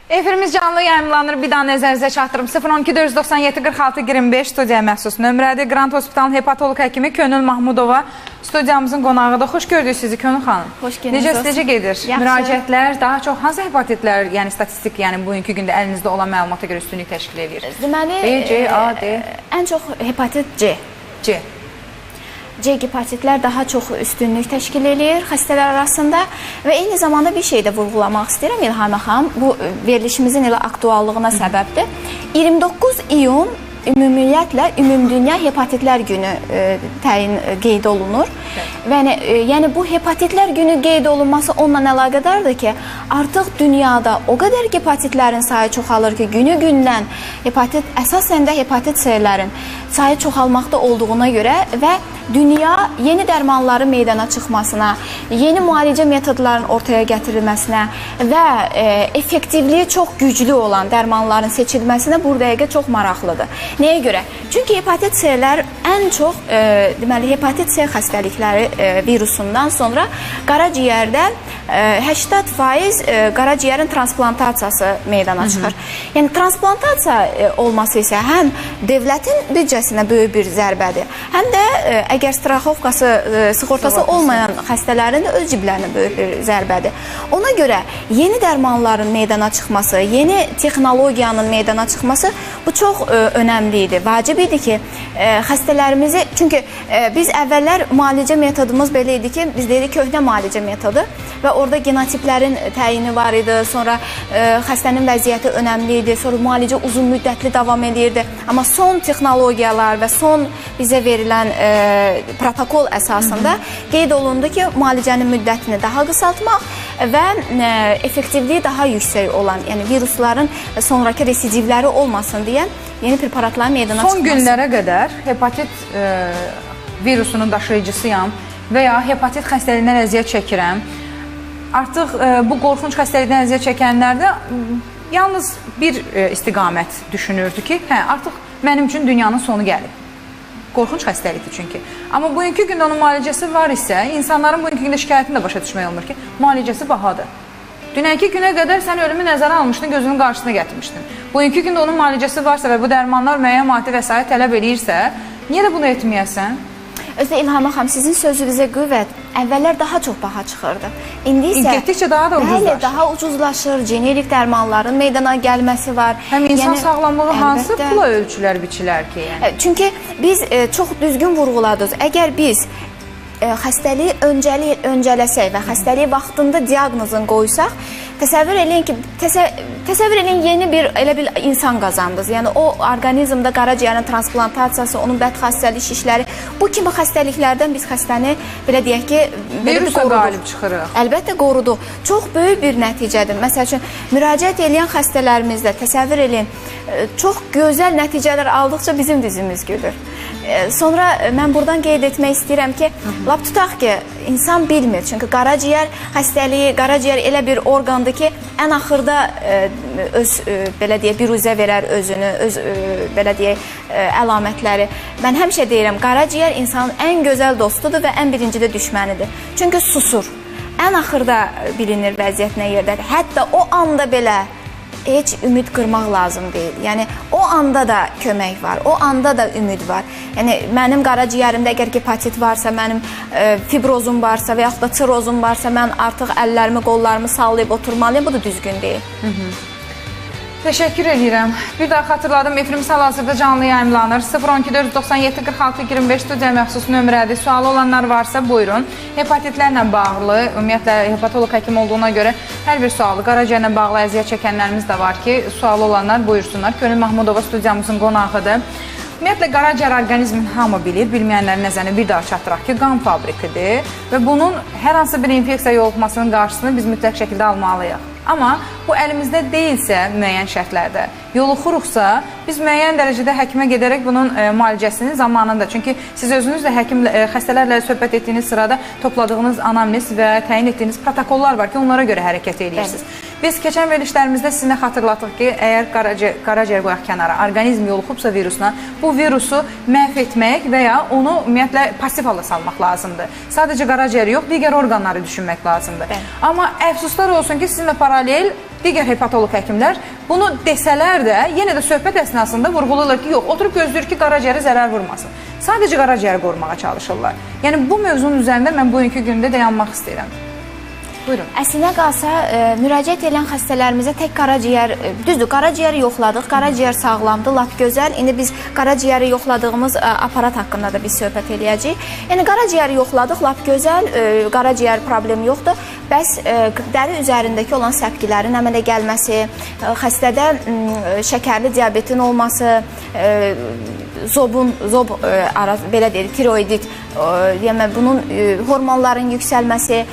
Efirimiz canlı yayımlanır. Bir daha nəzərinizə çatdırım. 012 497 46 25 studiya məxsus nömrədir. Grand Hospitalın hepatoloq həkimi Könül Mahmudova studiyamızın qonağıdır. Xoş gördük sizi Könül xanım. Xoş gördük. Necə gedir? Yaxşı. Müraciətlər daha çox hansı hepatitlər, yəni statistik, yəni bugünkü gündə əlinizdə olan məlumata görə üstünlük təşkil edir? Deməli, B, C, A, D. Ən çox hepatit C. C. C hepatitlər daha çox üstünlük təşkil eləyir xəstələr arasında və eyni zamanda bir şey də vurğulamaq istəyirəm İlhamə xanım, bu verilişimizin elə aktuallığına səbəbdir. 29 iyun ümumiyyətlə Ümumdünya Hepatitlər Günü təyin qeyd olunur. Və yəni bu hepatitlər günü qeyd olunması onunla əlaqədardır ki, artıq dünyada o qədər hepatitlərin sayı çoxalır ki, günü-gündən hepatit, əsasən də hepatit C-lərin sayı çoxalmaqda olduğuna görə və dünya yeni dərmanların meydana çıxmasına, yeni müalicə metodlarının ortaya gətirilməsinə və effektivliyi çox güclü olan dərmanların seçilməsinə bu dəqiqə çox maraqlıdır. Nəyə görə? Çünki hepatit C-lər ən çox, deməli, hepatit C xəstəlikləri virusundan sonra qaraciyərdə 80% qaraciyərin transplantasiyası meydana çıxır. Yəni, transplantasiya olması isə həm dövlətin büdcəsinə böyük bir zərbədir, həm də əgər straxovkası, sığortası olmayan xəstələrin də öz ciblərinə böyük bir zərbədir. Ona görə yeni dərmanların meydana çıxması, yeni texnologiyanın meydana çıxması bu çox önəmli idi. Vacib idi ki, xəstələrimizi, çünki biz əvvəllər müalicə metodumuz belə idi ki, biz deyirik köhnə müalicə metodu və orada genotiplərin təyini var idi, sonra xəstənin vəziyyəti önəmli idi, sonra müalicə uzun müddətli davam edirdi. Amma son texnologiyalar və son bizə verilən protokol əsasında qeyd olundu ki, müalicənin müddətini daha qısaltmaq və effektivliyi daha yüksək olan, yəni virusların sonraki residivləri olmasın deyə yeni preparatların meydana çıxması. Son günlərə qədər hepatit virusunun daşıyıcısıyam və ya hepatit xəstəliyindən əziyyət çəkirəm. Artıq bu qorxunc xəstəlikdən əziyyət çəkənlərdə yalnız bir istiqamət düşünürdü ki, hə, artıq mənim üçün dünyanın sonu gəlib. Qorxunc xəstəlikdir çünki. Amma bugünkü gündə onun müalicəsi var isə, insanların bugünkü gündə şikayətini də başa düşmək olmur ki, müalicəsi bahadır. Dünənki günə qədər sən ölümü nəzərə almışdın, gözünün qarşısına gətirmişdin. Bugünkü gündə onun müalicəsi varsa və bu dərmanlar müəyyən maddi vəsait tələb eləyirsə, niyə də bunu etməyəsən? Özdə İlhamə xanım, sizin sözünüzə qüvvət, əvvəllər daha çox baha çıxırdı. İndi isə getdikcə daha da ucuzlaşır. Bəli, daha ucuzlaşır, generik dərmanların meydana gəlməsi var. Həm insan sağlamlığı hansı pula ölçülər, biçilər ki? Yəni? Çünki biz çox düzgün vurğuladınız. Əgər biz xəstəliyi öncələsək və xəstəliyi vaxtında diaqnozunu qoysaq, təsəvvür eləyin ki, təsəvvür eləyin yeni bir elə bir insan qazandınız. Yəni o orqanizmdə qaraciyərin transplantasiyası, onun bədxassəli şişləri, bu kimi xəstəliklərdən biz xəstəni belə deyək ki, virusa qalib çıxırıq. Əlbəttə qoruduq. Çox böyük bir nəticədir. Məsəl üçün müraciət eləyən xəstələrimizdə təsəvvür eləyin, çox gözəl nəticələr aldıqca bizim dizimiz gülür. Sonra mən buradan qeyd etmək istəyirəm ki, lap tutaq ki, insan bilmir. Çünki qaraciyər xəstəliyi, qaraciyər elə bir orqandır ki, ən axırda öz, belə deyək, biruzə verər özünü, öz, belə deyək, əlamətləri. Mən həmişə deyirəm, qaraciyər insanın ən gözəl dostudur və ən birinci də düşmənidir. Çünki susur. Ən axırda bilinir vəziyyət nə yerdədir. Hətta o anda belə heç ümid qırmaq lazım deyil. Yəni, o anda da kömək var, o anda da ümid var. Yəni, mənim qaraciyərimdə əgər hepatit varsa, mənim fibrozum varsa və yaxud da sirozum varsa, mən artıq əllərimi, qollarımı sallayıb oturmalıyam. Bu da düzgün deyil. Təşəkkür edirəm. Bir daha xatırladım, efirimiz hal-hazırda canlı yayımlanır. 012 497 46 25 studiya məxsus nömrədir. Sualı olanlar varsa buyurun. Hepatitlərlə bağlı, ümumiyyətlə hepatoloq həkim olduğuna görə hər bir sualı, qaraciyərlə bağlı əziyyət çəkənlərimiz də var ki, sualı olanlar buyursunlar. Könül Mahmudova studiyamızın qonağıdır. Ümumiyyətlə, qaraciyər orqanizmin hamı bilir, bilməyənlərin nəzərini bir daha çatdıraq ki, qan fabrikidir və bunun hər hansı bir infeksiya yoluxmasının qarşısını biz mütləq şəkildə almalıyıq. Amma bu əlimizdə deyilsə müəyyən şərtlərdə yoluxuruqsa, biz müəyyən dərəcədə həkimə gedərək bunun müalicəsini zamanında. Çünki siz özünüz də həkimlə, xəstələrlə söhbət etdiyiniz sırada topladığınız anamnez və təyin etdiyiniz protokollar var ki, onlara görə hərəkət edirsiniz. Biz keçən verilişlərimizdə sizinlə xatırlatdıq ki, əgər qaraciyər qoyaq kənara, orqanizm yoluxubsa virusuna, bu virusu məhv etmək və ya onu ümumiyyətlə pasiv hala salmaq lazımdır. Sadəcə qaraciyəri yox, digər orqanları düşünmək lazımdır. Bəli. Amma əfsuslar olsun ki, sizinlə paralel digər hepatoloq həkimlər bunu desələr də, yenə də söhbət əsnasında vurğulayırlar ki, yox, oturub gözləyir ki, qaraciyərə zərər vurmasın. Sadəcə qaraciyəri qorumağa çalışırlar. Yəni, bu mövzunun üzərində mən bugünkü gündə dayanmaq istəyirəm. Buyurun. Əslinə qalsa, müraciət edən xəstələrimizə tək qaraciyər, düzdür, qaraciyəri yoxladıq, qaraciyər sağlamdır, lap gözəl. İndi biz qaraciyəri yoxladığımız aparat haqqında da biz söhbət eləyəcəyik. Yəni, qaraciyəri yoxladıq, lap gözəl, qaraciyər problemi yoxdur. Bəs dəri üzərindəki olan səpkilərin əmələ gəlməsi, xəstədə şəkərli diabetin olması, zob, belə deyil, tiroidit, yəni bunun hormonların yüksəlməsi,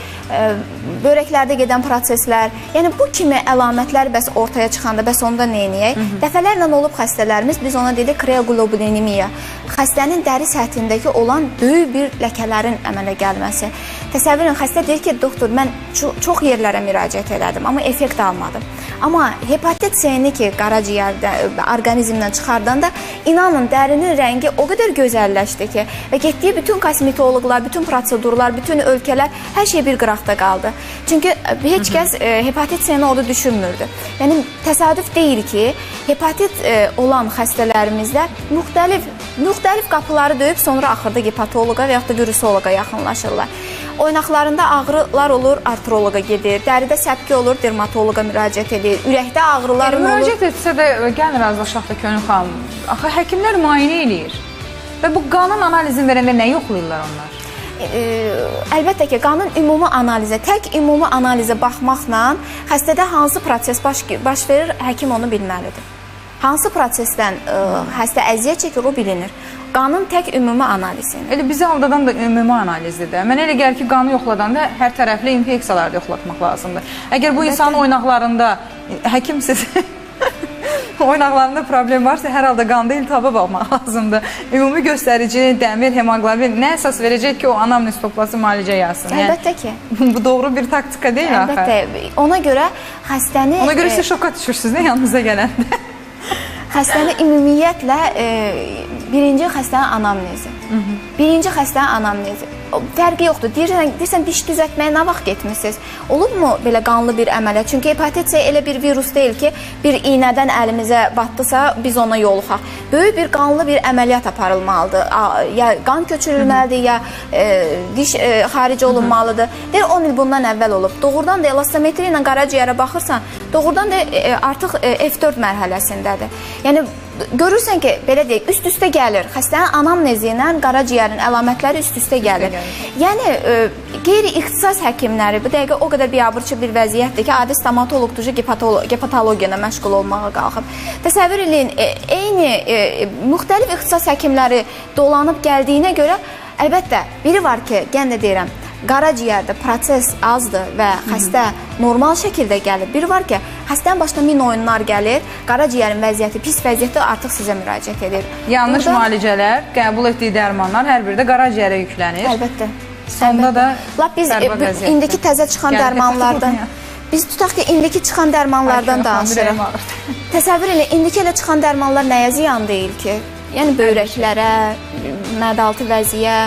börəklərdə gedən proseslər, yəni bu kimi əlamətlər bəs ortaya çıxanda, bəs onda nə eləyək? Dəfələrlə olub xəstələrimiz, biz ona dedik kreoglobulinemiya, xəstənin dəri səthindəki olan böyük bir ləkələrin əmələ gəlməsi. Təsəvvür edin, xəstə deyir ki, doktor, mən çox yerlərə müraciət elədim, amma effekt almadım. Amma hepatit C-ni ki, qaraciyərdə, orqanizmdən çıxardanda, inanın, dərinin rəngi o qədər gözəlləşdi ki, və getdiyi bütün kosmetoloqlar, bütün prosedurlar, bütün ölkələr, hər şey bir qıraqda qaldı. Çünki heç kəs hepatit C-ni orada düşünmürdü. Yəni, təsadüf deyil ki, hepatit olan xəstələrimizdə müxtəlif qapıları döyüb, sonra axırda hepatoloqa və yaxud da virusoloqa yaxınlaşırlar. Oynaqlarında ağrılar olur, artroloqa gedir, dəridə səpki olur, dermatoloqa müraciət edir, ürəkdə ağrılar olur. Müraciət etsə də, gəlin razılaşaq da Könül xanım, axı həkimlər müayinə eləyir və bu qanın analizini verəndə nə yoxlayırlar onlar? Əlbəttə ki, qanın ümumi analizə, tək ümumi analizə baxmaqla xəstədə hansı proses baş verir, həkim onu bilməlidir. Hansı prosesdən xəstə əziyyət çəkir, o bilinir. Qanın tək ümumi analizini. Elə bizi aldadan da ümumi analizdir də. Mənə elə gəlir ki, qanı yoxladanda hər tərəfli infeksiyaları da yoxlatmaq lazımdır. Əgər bu insanın oynaqlarında, həkim siz oynaqlarında problem varsa, hər halda qanda iltihaba baxmaq lazımdır. Ümumi göstərici, dəmir, hemoqlobin nə əsas verəcək ki, o anamnez toplasın, müalicə yazsın? Əlbəttə ki. Bu doğru bir taktika deyil axı. Əlbəttə. Ona görə xəstəni... Ona görə siz şoka düşürsünüz, nə yanınıza gələndə? Xəstəni ümumiyyətlə, birinci xəstənin anamnezi. Birinci xəstənin anamnezi. Fərqi yoxdur. Deyirsən, diş düzəltməyə nə vaxt getmişsiniz? Olubmu belə qanlı bir əməliyyat? Çünki hepatit C elə bir virus deyil ki, bir iynədən əlimizə batdısa, biz ona yoluxaq. Böyük bir qanlı bir əməliyyat aparılmalıdır. Ya qan köçürülməlidir, ya diş xaric olunmalıdır. Deyir, 10 il bundan əvvəl olub. Doğrudan da elastometri ilə qaraciyərə baxırsan, doğrudan da artıq F4 mərhələsindədir. Yəni, görürsən ki, belə deyək, üst-üstə gəlir. Xəstənin anamnezi ilə qaraciyərin əlamətləri üst-üstə gəlir. Yəni, qeyri-ixtisas həkimləri bu dəqiqə o qədər biabırçı bir vəziyyətdir ki, adi stomatoloq ducu hepatologiya ilə məşğul olmağa qalxıb. Təsəvvür eləyin, eyni müxtəlif ixtisas həkimləri dolanıb gəldiyinə görə, əlbəttə, biri var ki, yenə də deyirəm, qaraciyərdə proses azdır və xəstə normal şəkildə gəlir. Biri var ki, xəstənin başına min oyunlar gəlir, qaraciyərin vəziyyəti pis vəziyyətdə artıq sizə müraciət edir. Yanlış müalicələr, qəbul etdiyi dərmanlar hər biri də qaraciyərə yüklənir. Əlbəttə. Sonda da lap biz indiki təzə çıxan dərmanlardan, biz tutaq ki, indiki çıxan dərmanlardan danışırıq. Təsəvvür elə, indiki elə çıxan dərmanlar nəyə ziyan deyil ki? Yəni böyrəklərə, mədaltı vəziyə,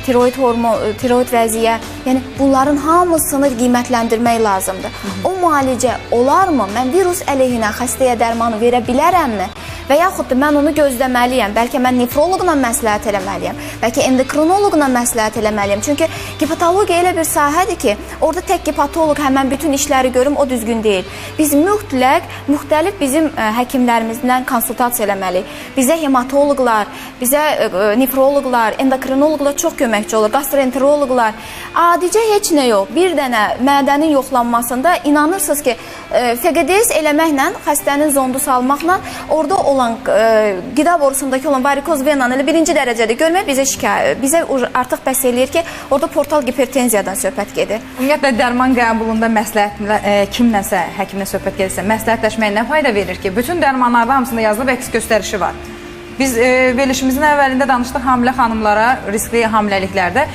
tiroid hormon, tiroid vəziyə, yəni bunların hamısını qiymətləndirmək lazımdır. O müalicə olarmı? Mən virus əleyhinə xəstəyə dərmanı verə bilərəmmi? Və yaxud da mən onu gözləməliyəm. Bəlkə mən nefroloqla məsləhət eləməliyəm. Bəlkə endokrinoloqla məsləhət eləməliyəm. Çünki hepatologiya elə bir sahədir ki, orada tək hepatoloq həmən bütün işləri görüm, o düzgün deyil. Biz mütləq müxtəlif bizim həkimlərimizlə konsultasiya eləməliyik. Bizə hematoloqlar, bizə nefroloqlar, endokrinoloqlar çox köməkçi olur, gastroenteroloqlar. Adicə heç nə yox. Bir dənə mədənin yoxlanmasında inanırsınız ki, FQDS eləməklə, xəstənin zondu salmaqla orada olan qida borusundakı olan varikoz venanı elə birinci dərəcədə görmək bizə şikayət, bizə artıq bəs eləyir ki, orada portal gipertenziyadan söhbət gedir. Ümumiyyətlə dərman qəbulunda məsləhətlə kimləsə, həkimlə söhbət gedirsə, məsləhətləşməyə nə fayda verir ki? Bütün dərmanlarda hamısında yazılıb əks göstərişi var. Biz verilişimizin əvvəlində danışdıq hamilə xanımlara, riskli hamiləliklərdə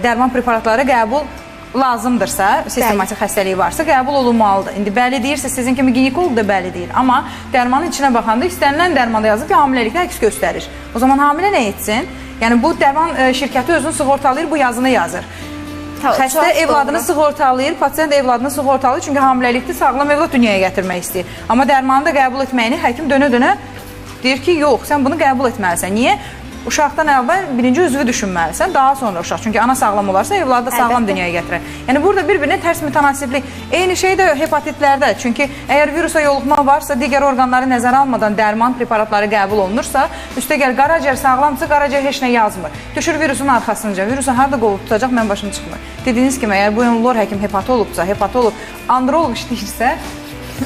dərman preparatları qəbul lazımdırsa, sistematik xəstəliyi varsa qəbul olunmalıdır. İndi bəli deyirsə, sizin kimi ginekoloq da bəli deyir. Amma dərmanın içinə baxanda istənilən dərmanda yazıb ki, hamiləlikdə əks göstərir. O zaman hamilə nə etsin? Yəni bu dərman şirkəti özünü sığortalayır, bu yazını yazır. Xəstə evladını sığortalayır, pasiyent evladını sığortalayır, çünki hamiləlikdir, sağlam evlad dünyaya gətirmək istəyir. Amma dərmanı da qəbul etməyini həkim dönə-dönə deyir ki, yox, sən bunu qəbul etməlisən. Niyə? Uşaqdan əvvəl birinci üzvü düşünməlisən, daha sonra uşaq. Çünki ana sağlam olarsa, evladı da sağlam dünyaya gətirər. Yəni burada bir-birinə tərs mütənasiblik. Eyni şey də hepatitlərdə. Çünki əgər virusa yoluxma varsa, digər orqanları nəzərə almadan dərman preparatları qəbul olunursa, üstəgəl qaraciyər sağlamsa, qaraciyər heç nə yazmır. Düşür virusun arxasınca. Virusu harada qovub tutacaq, mən başım çıxmır. Dediyiniz kimi, əgər bu lor həkim hepatoloqsa, hepatoloq, androloq işləyirsə,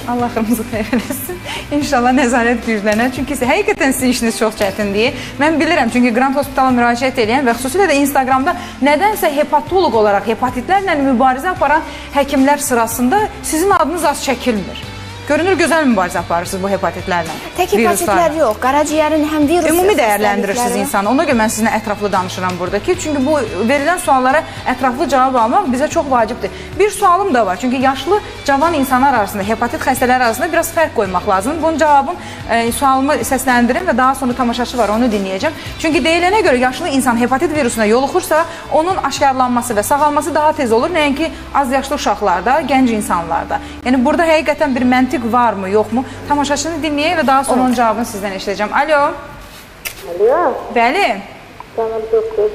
Allah xırmızı xeyir eləsin. İnşallah nəzarət güclənər. Çünki həqiqətən sizin işiniz çox çətindir. Mən bilirəm, çünki Grand Hospitala müraciət eləyən və xüsusilə də Instagramda nədənsə hepatoloq olaraq hepatitlərlə mübarizə aparan həkimlər sırasında sizin adınız az çəkilmir. Görünür, gözəl mübarizə aparırsınız bu hepatitlərlə. Tək hepatitlər yox, qaraciyərin həm virus ümumi dəyərləndirirsiniz insanı. Ona görə mən sizinlə ətraflı danışıram burada ki, çünki bu verilən suallara ətraflı cavab almaq bizə çox vacibdir. Bir sualım da var, çünki yaşlı, cavan insanlar arasında, hepatit xəstələri arasında biraz fərq qoymaq lazımdır. Bunun cavabını sualımı səsləndirim və daha sonra tamaşaçı var, onu dinləyəcəm. Çünki deyilənə görə yaşlı insan hepatit virusuna yoluxursa, onun aşkarlanması və sağalması daha tez olur, nəinki az yaşlı uşaqlarda, gənc insanlarda. Yəni burada həqiqətən bir məntiq varmı, yoxmu? Tamaşaçını dinləyək və daha sonra onun cavabını sizdən eşidəcəm. Alo. Alo. Bəli. Salam doktor.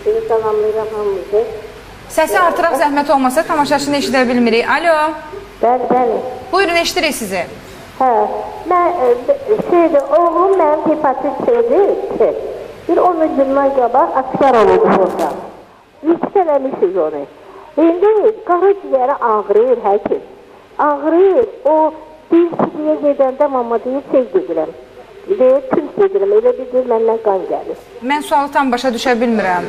Sizi salamlayıram hamınızı. Səsi artıraq zəhmət olmasa tamaşaçını eşidə bilmirik. Alo. Bəli, bəli. Buyurun, eşidirik sizi. Hə, mən oğlum mənim hepatit C-dir. Bir 10 gündən qabaq aşkar oldu burada. 3 eləmişiz onu. İndi qaraciyəri ağrıyır həkim. Ağrıyır. O bir sidiyə gedəndə mama deyir, şey gedirəm. Deyir, tünd gedirəm. Elə bir deyir, məndən qan gəlir. Mən sualı tam başa düşə bilmirəm.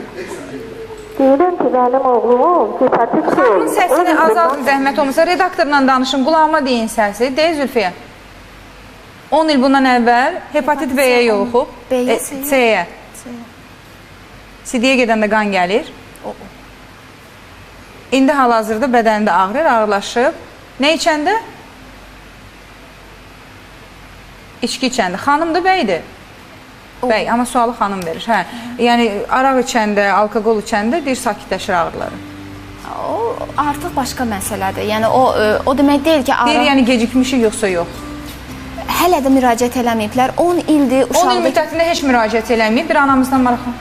Deyirəm ki, mənim oğlum hepatit C. Xanımın səsini azaldın, zəhmət olmasa. Redaktorla danışın, qulağıma deyin səsi. Deyir Zülfiyə. 10 il bundan əvvəl hepatit B-yə yoluxub. C-yə. Sidiyə gedəndə qan gəlir. İndi hal-hazırda bədənində ağrır, ağırlaşıb. Nə içəndə? İçki içəndə. Xanımdır, bəydir? Bəy, amma sualı xanım verir. Hə. Yəni, araq içəndə, alkoqol içəndə deyir, sakitləşir ağrıları. O artıq başqa məsələdir. Yəni, o demək deyil ki, araq... Deyir, yəni, gecikmişik yoxsa yox? Hələ də müraciət eləməyiblər. 10 ildir uşaqda... 10 il müddətində heç müraciət eləməyib. Bir anamızdan maraqlı.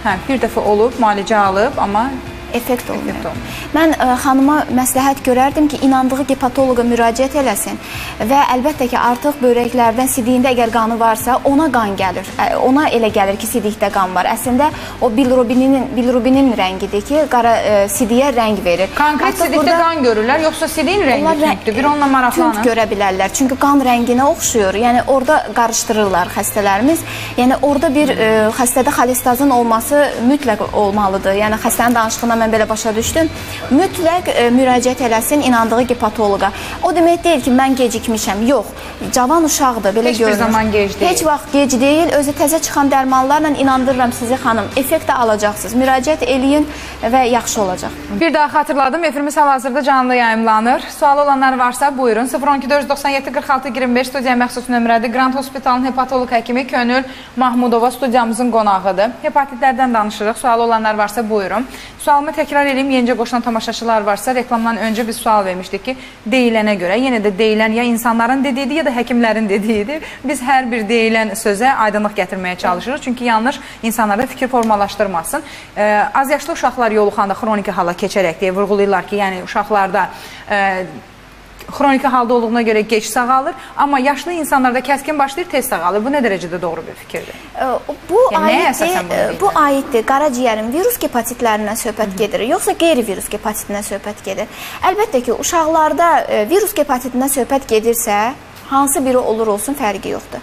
Hə, bir dəfə olub, müalicə alıb, amma... Effekt olmuyor. Mən xanıma məsləhət görərdim ki, inandığı hepatoloqa müraciət eləsin və əlbəttə ki, artıq böyrəklərdən sidiyində əgər qanı varsa, ona qan gəlir. Ona elə gəlir ki, sidikdə qan var. Əslində, o bilirubinin rəngidir ki, qara sidiyə rəng verir. Konkret sidikdə qan görürlər, yoxsa sidiyin rəngi tündür? Bir onunla maraqlanın. Tünd görə bilərlər. Çünki qan rənginə oxşuyur. Yəni, orada qarışdırırlar xəstələrimiz. Yəni, orada bir xəstədə xolestazın olması mütləq olmalıdır. Yəni, xəstənin danışığına mən belə başa düşdüm. Mütləq müraciət eləsin inandığı hepatoloqa. O demək deyil ki, mən gecikmişəm. Yox, cavan uşaqdır, belə görünür. Heç bir zaman gec deyil. Heç vaxt gec deyil. Özü təzə çıxan dərmanlarla inandırıram sizi xanım. Effekt də alacaqsınız. Müraciət eləyin və yaxşı olacaq. Bir daha xatırladım, efirimiz hal-hazırda canlı yayımlanır. Sualı olanlar varsa buyurun. 012 497 46 25 studiya məxsus nömrədir. Grand Hospitalın hepatoloq həkimi Könül Mahmudova studiyamızın qonağıdır. Hepatitlərdən danışırıq. Sualı olanlar varsa buyurun. Sualımı təkrar edeyim, yenicə qoşulan tamaşaçılar varsa, reklamdan öncə biz sual vermişdik ki, deyilənə görə, yenə də deyilən ya insanların dediyidir, ya da həkimlərin dediyidir. Biz hər bir deyilən sözə aydınlıq gətirməyə çalışırıq. Çünki yanlış insanlarda fikir formalaşdırmasın. Az yaşlı uşaqlar yoluxanda xroniki hala keçərək deyə vurğulayırlar ki, yəni uşaqlarda xroniki halda olduğuna görə geç sağalır, amma yaşlı insanlarda kəskin başlayır, tez sağalır. Bu nə dərəcədə doğru bir fikirdir? Bu aiddir. Qaraciyərin virus hepatitlərindən söhbət gedir, yoxsa qeyri-virus hepatitindən söhbət gedir? Əlbəttə ki, uşaqlarda virus hepatitindən söhbət gedirsə, hansı biri olur olsun fərqi yoxdur.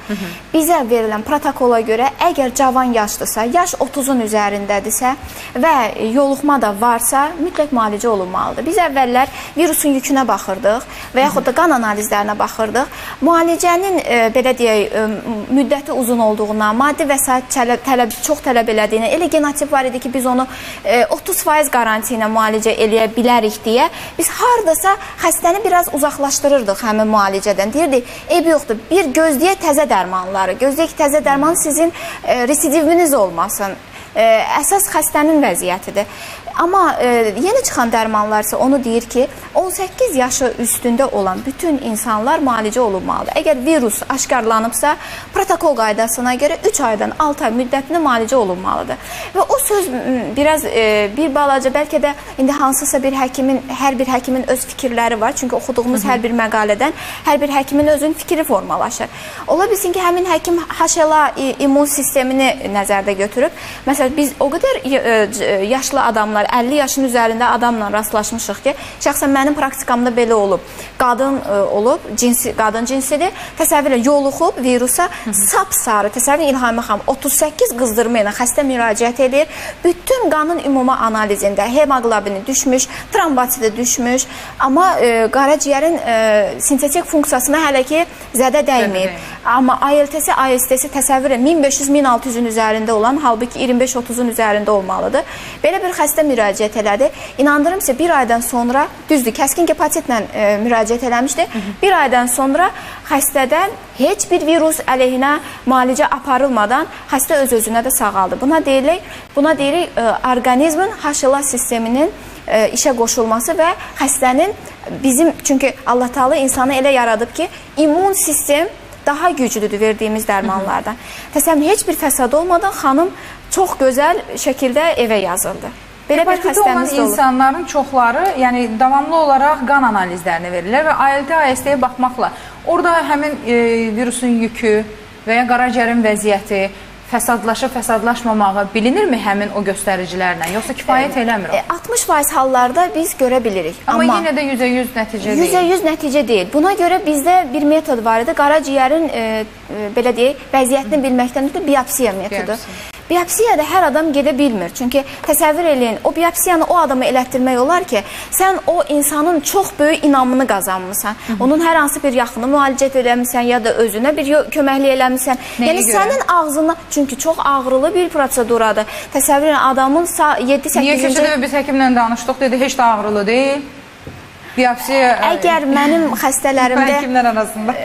Bizə verilən protokola görə əgər cavan yaşlısa, yaş 30-un üzərindədirsə və yoluxma da varsa, mütləq müalicə olunmalıdır. Biz əvvəllər virusun yükünə baxırdıq və yaxud da qan analizlərinə baxırdıq. Müalicənin belə deyək, müddəti uzun olduğuna, maddi vəsait çox tələb elədiyinə, elə genotip var idi ki, biz onu 30% qaranti ilə müalicə eləyə bilərik deyə biz hardasa xəstəni biraz uzaqlaşdırırdıq həmin müalicədən. Deyirdik, eybi yoxdur, bir gözləyək təzə dərmanları, gözləyək ki, təzə dərman sizin residiviniz olmasın. Əsas xəstənin vəziyyətidir. Amma yeni çıxan dərmanlar isə onu deyir ki, 18 yaşı üstündə olan bütün insanlar müalicə olunmalıdır. Əgər virus aşkarlanıbsa, protokol qaydasına görə 3 aydan 6 ay müddətində müalicə olunmalıdır. Və o söz biraz bir balaca, bəlkə də indi hansısa bir həkimin, hər bir həkimin öz fikirləri var. Çünki oxuduğumuz hər bir məqalədən hər bir həkimin özünün fikri formalaşır. Ola bilsin ki, həmin həkim HLA immun sistemini nəzərdə götürüb. Məsələn, biz o qədər yaşlı adamlar, 50 yaşın üzərində adamla rastlaşmışıq ki, şəxsən mənim praktikamda belə olub. Qadın olub, qadın cinsidir. Təsəvvür edin, yoluxub virusa sapsarı, təsəvvür edin İlhamə xanım, 38 qızdırma ilə xəstə müraciət edir. Bütün qanın ümumi analizində hemoqlobini düşmüş, trombositi düşmüş, amma qaraciyərin sintetik funksiyasına hələ ki zədə dəyməyib. Amma ALT-si, AST-si təsəvvür edin, 1500-1600-ün üzərində olan, halbuki 25-30-un üzərində olmalıdır. Belə bir xəstə müraciət elədi. İnandırım sizə, bir aydan sonra, düzdür, kəskin hepatitlə müraciət eləmişdi. Bir aydan sonra xəstədə heç bir virus əleyhinə müalicə aparılmadan xəstə öz-özünə də sağaldı. Buna deyirik orqanizmin HLA sisteminin işə qoşulması və xəstənin bizim, çünki Allah Teala insanı elə yaradıb ki, immun sistem daha güclüdür verdiyimiz dərmanlardan. Təsəvvür, heç bir fəsad olmadan xanım çox gözəl şəkildə evə yazıldı. Belə bir Hepatiti olan insanların çoxları, yəni davamlı olaraq qan analizlərini verirlər və ALT, AST-yə baxmaqla orada həmin virusun yükü və ya qaraciyərin vəziyyəti fəsadlaşıb fəsadlaşmamağı bilinirmi həmin o göstəricilərlə, yoxsa kifayət eləmir o? 60% hallarda biz görə bilirik. Amma yenə də 100% nəticə deyil. 100% nəticə deyil. Buna görə bizdə bir metod var idi. Qaraciyərin belə deyək, vəziyyətini bilməkdən ötürü biopsiya metodu. Biopsiyada hər adam gedə bilmir. Çünki təsəvvür eləyin, o biopsiyanı o adama elətdirmək olar ki, sən o insanın çox böyük inamını qazanmısan. Onun hər hansı bir yaxını müalicə eləmisən ya da özünə bir köməklik eləmisən. Yəni sənin ağzına, çünki çox ağrılı bir proseduradır. Təsəvvür eləyin, adamın 7-8-ci... Niyə keçən dəfə biz həkimlə danışdıq, dedi, heç də ağrılı deyil. Biopsiya... Əgər mənim xəstələrimdə həkimlər arasında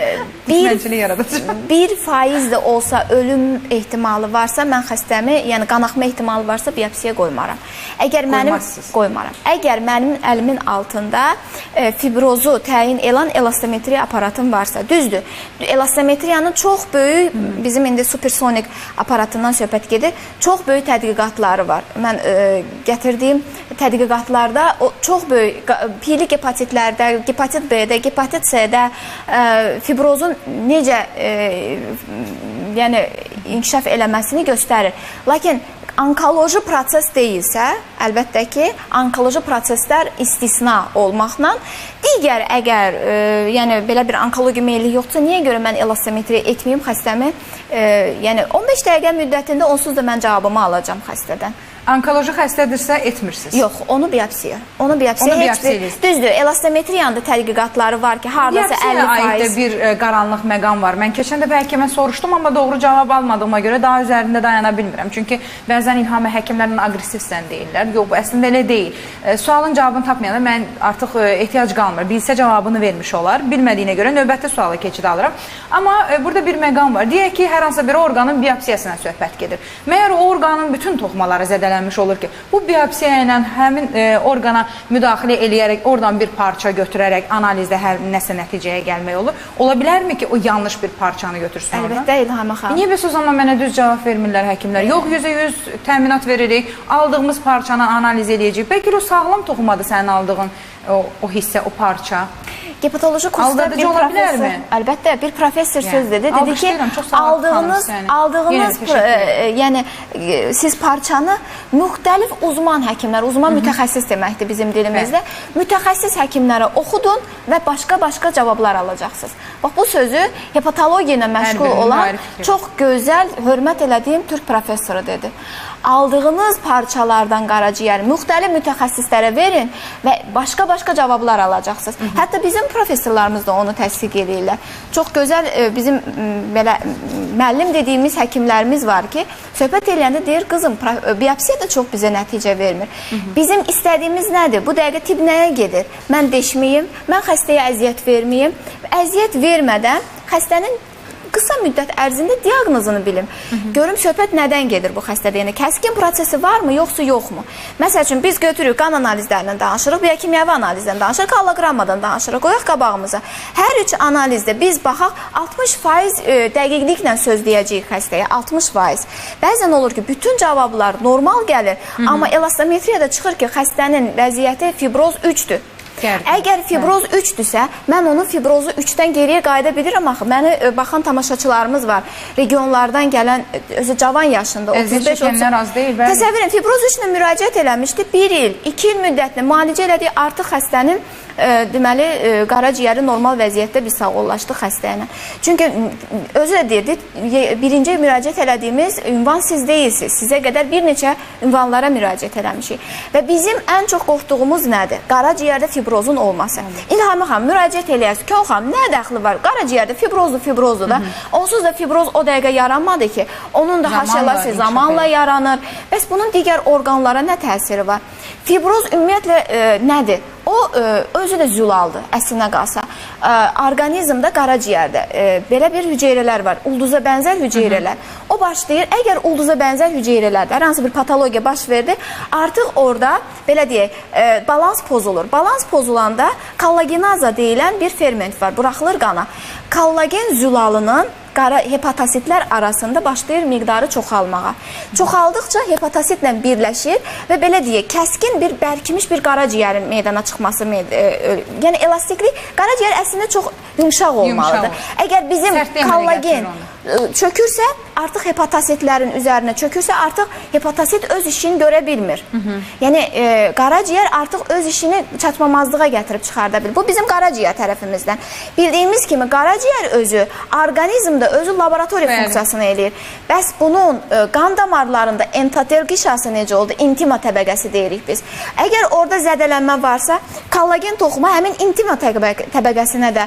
düşmənçilik yaradacaq. 1% də olsa ölüm ehtimalı varsa, mən xəstəmi, yəni qanaxma ehtimalı varsa biopsiya qoymaram. Əgər mənim qoymaram. Əgər mənim əlimin altında fibrozu təyin elan elastometriya aparatım varsa, düzdür. Elastometriyanın çox böyük, bizim indi supersonik aparatından söhbət gedir, çox böyük tədqiqatları var. Mən gətirdiyim tədqiqatlarda o çox böyük pilik hepatitlərdə, hepatit B-də, hepatit C-də fibrozun necə yəni inkişaf eləməsini göstərir. Lakin onkoloji proses deyilsə, əlbəttə ki, onkoloji proseslər istisna olmaqla, digər əgər yəni belə bir onkoloji meyillik yoxdursa, niyə görə mən elastometriya etməyim xəstəmi? Yəni 15 dəqiqə müddətində onsuz da mən cavabımı alacağam xəstədən. Onkoloji xəstədirsə etmirsiniz? Yox, onu biopsiya. Onu biopsiya heç bir... Düzdür, elastometriyanın da tədqiqatları var ki, hardasa 50%. Biopsiyaya aid də bir qaranlıq məqam var. Mən keçən dəfə həkimə soruşdum, amma doğru cavab almadığıma görə daha üzərində dayana bilmirəm. Çünki bəzən İlhamə həkimlərlə aqresivsən deyirlər. Yox, bu əslində elə deyil. Sualın cavabını tapmayanda mən artıq ehtiyac qalmır. Bilsə cavabını vermiş olar. Bilmədiyinə görə növbəti suala keçid alıram. Amma burada bir məqam var. Deyək ki, hər hansısa bir orqanın biopsiyasına söhbət gedir. Məyər o orqanın bütün toxumaları zədələnmiş olur ki, bu biopsiya ilə həmin orqana müdaxilə eləyərək, oradan bir parça götürərək analizdə hər nəsə nəticəyə gəlmək olur. Ola bilərmi ki, o yanlış bir parçanı götürsün oradan? Əlbəttə, İlhamə xanım. Niyə bəs o zaman mənə düz cavab vermirlər həkimlər? Yox, 100% təminat veririk, aldığımız parçanı analiz eləyəcəyik. Bəlkə o sağlam toxumadır sənin aldığın o hissə, o parça. Hepatoloji kursda bir professor, əlbəttə, bir professor söz dedi. Dedi ki, aldığınız, yəni siz parçanı müxtəlif uzman həkimlər, uzman mütəxəssis deməkdir bizim dilimizdə, mütəxəssis həkimlərə oxudun və başqa-başqa cavablar alacaqsınız. Bax, bu sözü hepatologiya ilə məşğul olan çox gözəl, hörmət elədiyim türk professoru dedi. Aldığınız parçalardan qaraciyər müxtəlif mütəxəssislərə verin və başqa-başqa cavablar alacaqsınız. Hətta bizim professorlarımız da onu təsdiq edirlər. Çox gözəl bizim belə müəllim dediyimiz həkimlərimiz var ki, söhbət eləyəndə deyir, qızım, biopsiya da çox bizə nəticə vermir. Bizim istədiyimiz nədir? Bu dəqiqə tibb nəyə gedir? Mən deşməyim, mən xəstəyə əziyyət verməyim. Əziyyət vermədən xəstənin qısa müddət ərzində diaqnozunu bilim. Görüm söhbət nədən gedir bu xəstədə? Yəni kəskin prosesi varmı, yoxsa yoxmu? Məsəl üçün biz götürürük, qan analizlərindən danışırıq, biokimyəvi analizdən danışırıq, holoqrammadan danışırıq, qoyaq qabağımıza. Hər üç analizdə biz baxaq 60% dəqiqliklə söz deyəcəyik xəstəyə, 60%. Bəzən olur ki, bütün cavablar normal gəlir, amma elastometriyada çıxır ki, xəstənin vəziyyəti fibroz 3-dür. Əgər fibroz 3-dürsə, mən onun fibrozu 3-dən geriyə qayıda bilirəm axı. Məni baxan tamaşaçılarımız var. Regionlardan gələn, özü cavan yaşında, 35-30. Az deyil, bəli. Təsəvvür edin, fibroz 3-lə müraciət eləmişdi. 1 il, 2 il müddətini müalicə elədik. Artıq xəstənin deməli, qaraciyəri normal vəziyyətdə biz sağollaşdıq xəstə ilə. Çünki özü də deyirdi, birinci müraciət elədiyimiz ünvan siz deyilsiniz. Sizə qədər bir neçə ünvanlara müraciət eləmişik. Və bizim ən çox qorxduğumuz nədir? Qaraciyərdə fibrozun olması. İlhami xanım, müraciət eləyəsiniz. Kön xanım, nə dəxli var? Qaraciyərdə fibrozlu, fibrozlu da. Onsuz da fibroz o dəqiqə yaranmadı ki, onun da haşalası zamanla yaranır. Bəs bunun digər orqanlara nə təsiri var? Fibroz ümumiyyətlə nədir? O, özü də zülaldır, əslinə qalsa. Orqanizmdə, qaraciyərdə belə bir hüceyrələr var, ulduza bənzər hüceyrələr. O başlayır, əgər ulduza bənzər hüceyrələrdə hər hansı bir patologiya baş verdi, artıq orada, belə deyək, balans pozulur. Balans pozulanda kollagenaza deyilən bir ferment var, buraxılır qana. Kollagen zülalının hepatositlər arasında başlayır miqdarı çoxalmağa. Çoxaldıqca hepatositlə birləşir və belə deyək, kəskin bir bərkimiş bir qaraciyərin meydana çıxması, yəni elastiklik, qaraciyər əslində çox yumşaq olmalıdır. Əgər bizim kollagen çökürsə, artıq hepatositlərin üzərinə çökürsə, artıq hepatosit öz işini görə bilmir. Yəni, qaraciyər artıq öz işini çatmamazlığa gətirib çıxarda bilir. Bu, bizim qaraciyər tərəfimizdən. Bildiyimiz kimi, qaraciyər özü orqanizmdə özü laboratoriya funksiyasını eləyir. Bəs bunun qan damarlarında endotel qişası necə oldu? İntima təbəqəsi deyirik biz. Əgər orada zədələnmə varsa, kollagen toxumu həmin intima təbəqəsinə də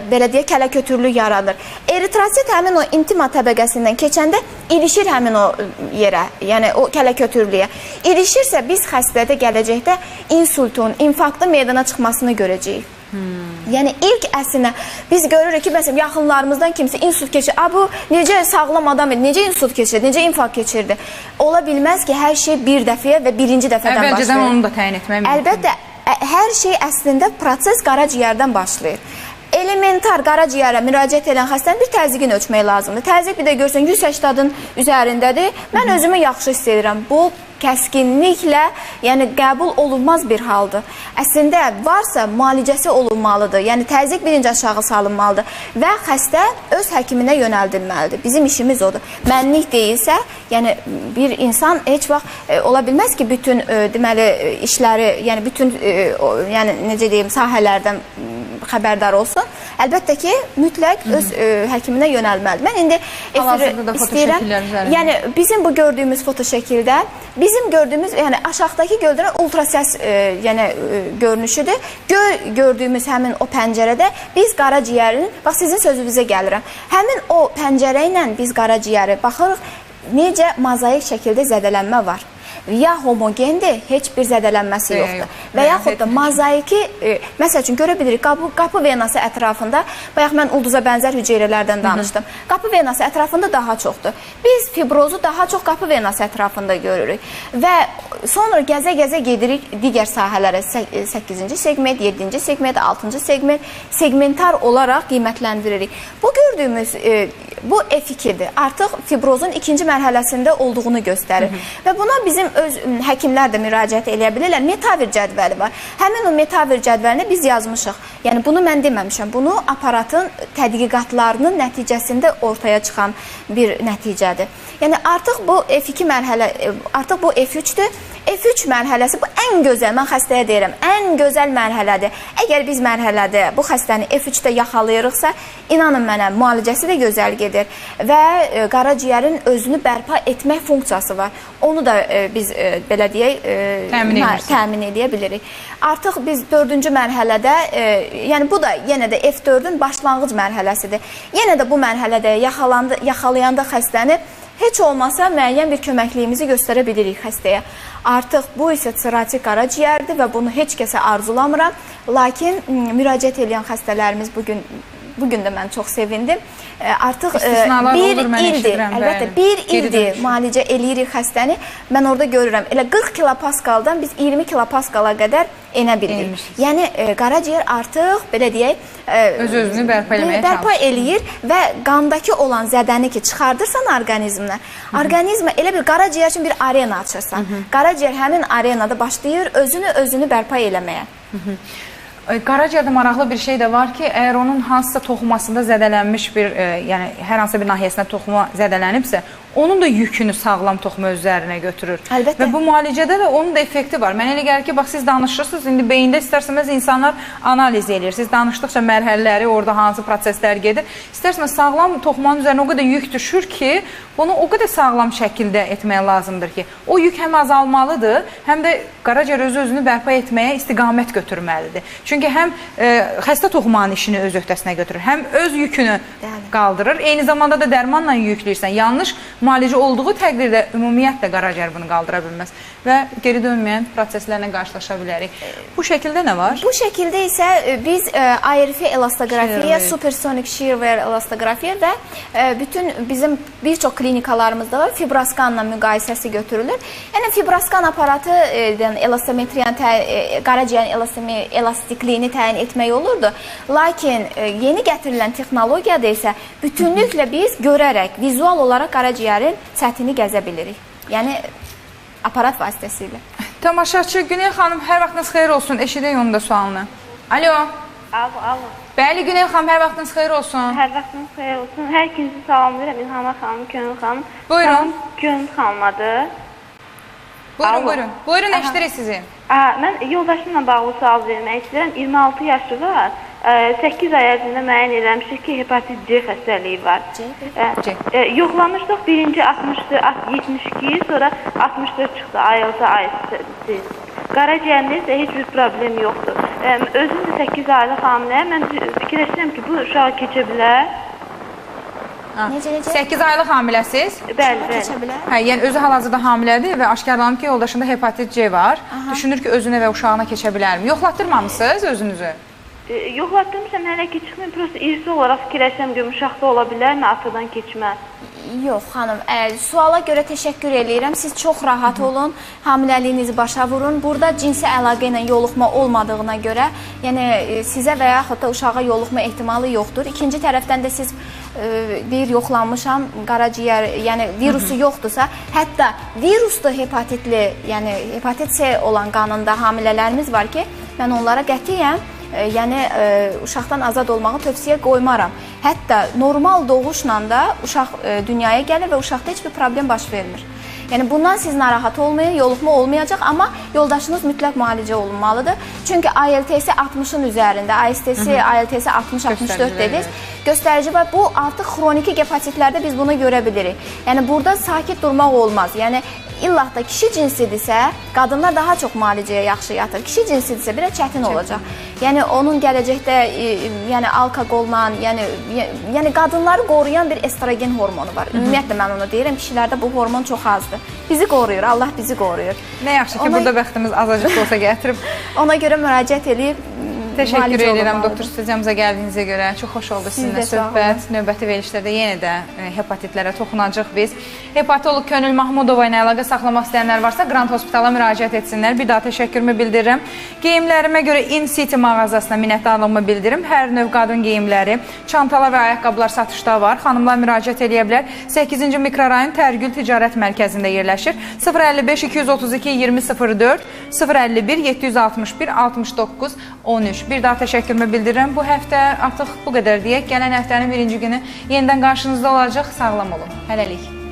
belə deyək, kələkötürlük yaranır. Eritrosit həmin o intima təbəqəsindən keçəndə ilişir həmin o yerə, yəni o kələkötürlüyə. İlişirsə biz xəstədə gələcəkdə insultun, infarktın meydana çıxmasını görəcəyik. Yəni ilk əslində biz görürük ki, məsələn, yaxınlarımızdan kimsə insult keçir. A, bu necə sağlam adam idi, necə insult keçirdi, necə infarkt keçirdi. Ola bilməz ki, hər şey bir dəfəyə və birinci dəfədən başlayır. Əvvəlcədən onu da təyin etmək mümkündür. Əlbəttə, hər şey əslində proses qaraciyərdən başlayır. Elementar qaraciyərə müraciət edən xəstənin bir təzyiqini ölçmək lazımdır. Təzyiq bir də görsən 180-ın üzərindədir. Mən özümü yaxşı hiss edirəm. Bu kəskinliklə, yəni qəbul olunmaz bir haldır. Əslində varsa müalicəsi olunmalıdır. Yəni təzyiq birinci aşağı salınmalıdır və xəstə öz həkiminə yönəldilməlidir. Bizim işimiz odur. Mənlik deyilsə, yəni bir insan heç vaxt ola bilməz ki, bütün deməli işləri, yəni bütün yəni necə deyim, sahələrdən xəbərdar olsun. Əlbəttə ki, mütləq öz həkiminə yönəlməlidir. Mən indi istəyirəm, yəni bizim bu gördüyümüz fotoşəkildə, bizim gördüyümüz, yəni aşağıdakı gördüyümüz ultrasəs yəni görünüşüdür. Gördüyümüz həmin o pəncərədə biz qaraciyərin, bax sizin sözünüzə gəlirəm. Həmin o pəncərə ilə biz qaraciyəri baxırıq, necə mozaik şəkildə zədələnmə var. Ya homogendir, heç bir zədələnməsi yoxdur. Və yaxud da mozaiki, məsəl üçün görə bilirik, qapı venası ətrafında, bayaq mən ulduza bənzər hüceyrələrdən danışdım, qapı venası ətrafında daha çoxdur. Biz fibrozu daha çox qapı venası ətrafında görürük. Və sonra gəzə-gəzə gedirik digər sahələrə, 8-ci segment, 7-ci segment, 6-cı segment, segmentar olaraq qiymətləndiririk. Bu gördüyümüz, bu F2-dir. Artıq fibrozun ikinci mərhələsində olduğunu göstərir. Və buna bizim öz həkimlər də müraciət eləyə bilirlər. Metavir cədvəli var. Həmin o metavir cədvəlini biz yazmışıq. Yəni bunu mən deməmişəm. Bunu aparatın tədqiqatlarının nəticəsində ortaya çıxan bir nəticədir. Yəni artıq bu F2 mərhələ, artıq bu F3-dür. F3 mərhələsi bu ən gözəl, mən xəstəyə deyirəm, ən gözəl mərhələdir. Əgər biz mərhələdə bu xəstəni F3-də yaxalayırıqsa, inanın mənə, müalicəsi də gözəl gedir və qaraciyərin özünü bərpa etmək funksiyası var. Onu da biz belə deyək, təmin edə bilirik. Artıq biz 4-cü mərhələdə, yəni bu da yenə də F4-ün başlanğıc mərhələsidir. Yenə də bu mərhələdə yaxalayanda xəstəni heç olmasa müəyyən bir köməkliyimizi göstərə bilirik xəstəyə. Artıq bu isə sirrotik qaraciyərdir və bunu heç kəsə arzulamıram. Lakin müraciət edən xəstələrimiz bugün Bu gün də mən çox sevindim. Artıq bir ildir, əlbəttə bir ildir müalicə eləyirik xəstəni. Mən orada görürəm, elə 40 kilopaskaldan biz 20 kilopaskala qədər enə bildik. Yəni qaraciyər artıq, belə deyək, öz-özünü bərpa eləməyə çalışır. Bərpa eləyir və qandakı olan zədəni ki çıxardırsan orqanizmə, orqanizmə elə bir qaraciyər üçün bir arena açırsan. Qaraciyər həmin arenada başlayır özünü bərpa eləməyə. Qaraciyərdə maraqlı bir şey də var ki, əgər onun hansısa toxumasında zədələnmiş bir, yəni hər hansısa bir nahiyəsində toxuma zədələnibsə, onun da yükünü sağlam toxuma üzərinə götürür. Əlbəttə. Və bu müalicədə də onun da effekti var. Mənə elə gəlir ki, bax siz danışırsınız, indi beyində istərsəməz insanlar analiz eləyir. Siz danışdıqca mərhələləri, orada hansı proseslər gedir. İstərsəməz sağlam toxumanın üzərinə o qədər yük düşür ki, bunu o qədər sağlam şəkildə etməyə lazımdır ki, o yük həm azalmalıdır, həm də qaraciyər öz-özünü bərpa etməyə istiqamət götürməlidir. Çünki həm xəstə toxumanın işini öz öhdəsinə götürür, həm öz yükünü qaldırır. Eyni zamanda da dərmanla yükləyirsən. Yanlış müalicə olduğu təqdirdə ümumiyyətlə qaraciyər bunu qaldıra bilməz və geri dönməyən proseslərlə qarşılaşa bilərik. Bu şəkildə nə var? Bu şəkildə isə biz ARF elastoqrafiya, supersonik shear elastoqrafiya və bütün bizim bir çox klinikalarımızda var, fibroskanla müqayisəsi götürülür. Yəni fibroskan aparatı elastometriyanı, qaraciyərin elastikliyini təyin etmək olurdu. Lakin yeni gətirilən texnologiyada isə bütünlüklə biz görərək, vizual olaraq qaraciyərin səthini gəzə bilirik. Yəni aparat vasitəsilə. Tamaşaçı Günel xanım, hər vaxtınız xeyir olsun. Eşidək onun da sualını. Alo. Alo, alo. Bəli, Günel xanım, hər vaxtınız xeyir olsun. Hər vaxtınız xeyir olsun. Hər ikinizi salamlayıram, İlhamə xanım, Könül xanım. Buyurun. Könül xanımadır. Buyurun, buyurun. Buyurun, eşidirik sizi. Mən yoldaşımla bağlı sual vermək istəyirəm. 26 yaşı var. 8 ay ərzində müəyyən eləmişik ki, hepatit C xəstəliyi var. C. Yoxlamışdıq, birinci 60-dı, 72, sonra 64 çıxdı, ALT, AST. Qaraciyərində isə heç bir problem yoxdur. Özüm də 8 aylıq hamiləyəm. Mən fikirləşirəm ki, bu uşağa keçə bilər. Necə? 8 aylıq hamiləsiz? Bəli, bəli. Hə, yəni özü hal-hazırda hamilədir və aşkarlanıb ki, yoldaşında hepatit C var. Aha. Düşünür ki, özünə və uşağına keçə bilərmi? Yoxlatdırmamısınız özünüzü? Yoxlatdırmışam, hələ ki çıxmayım. Prosta irsi olaraq fikirləşirəm ki, uşaqda ola bilərmi atadan keçmə? Yox, xanım, suala görə təşəkkür eləyirəm. Siz çox rahat olun, hamiləliyinizi başa vurun. Burada cinsi əlaqə ilə yoluxma olmadığına görə, yəni sizə və yaxud da uşağa yoluxma ehtimalı yoxdur. İkinci tərəfdən də siz deyir, yoxlanmışam, qaraciyər, yəni virusu yoxdursa, hətta viruslu hepatitli, yəni hepatit C olan qanında hamilələrimiz var ki, mən onlara qətiyyən, yəni uşaqdan azad olmağı tövsiyə qoymaram. Hətta normal doğuşla da uşaq dünyaya gəlir və uşaqda heç bir problem baş vermir. Yəni bundan siz narahat olmayın, yoluxma olmayacaq, amma yoldaşınız mütləq müalicə olunmalıdır. Çünki ALT-si 60-ın üzərində, AST-si, ALT-si 60-64 dediniz. Göstərici var. Bu artıq xroniki hepatitlərdə biz bunu görə bilirik. Yəni burada sakit durmaq olmaz. Yəni illah da kişi cinsidirsə, qadınlar daha çox müalicəyə yaxşı yatır. Kişi cinsidirsə biraz çətin olacaq. Yəni onun gələcəkdə, yəni alkoqolla, yəni qadınları qoruyan bir estrogen hormonu var. Ümumiyyətlə mən onu deyirəm, kişilərdə bu hormon çox azdır. Bizi qoruyur, Allah bizi qoruyur. Nə yaxşı ki, burada bəxtimiz azacıq da olsa gətirib. Ona görə müraciət eləyib. Təşəkkür edirəm doktor studiyamıza gəldiyinizə görə. Çox xoş oldu sizinlə söhbət. Növbəti verilişlərdə yenə də hepatitlərə toxunacaq biz. Hepatoloq Könül Mahmudova ilə əlaqə saxlamaq istəyənlər varsa Grand Hospital'a müraciət etsinlər. Bir daha təşəkkürümü bildirirəm. Geyimlərimə görə In City mağazasına minnətdarlığımı bildirim. Hər növ qadın geyimləri, çantalar və ayaqqabılar satışda var. Xanımlar müraciət eləyə bilər. 8-ci mikrorayon Tərgül Ticarət Mərkəzində yerləşir. 055 232 20 04 051 761 69 13. Bir daha təşəkkürümü bildirirəm. Bu həftə artıq bu qədər deyək. Gələn həftənin birinci günü yenidən qarşınızda olacaq. Sağlam olun. Hələlik.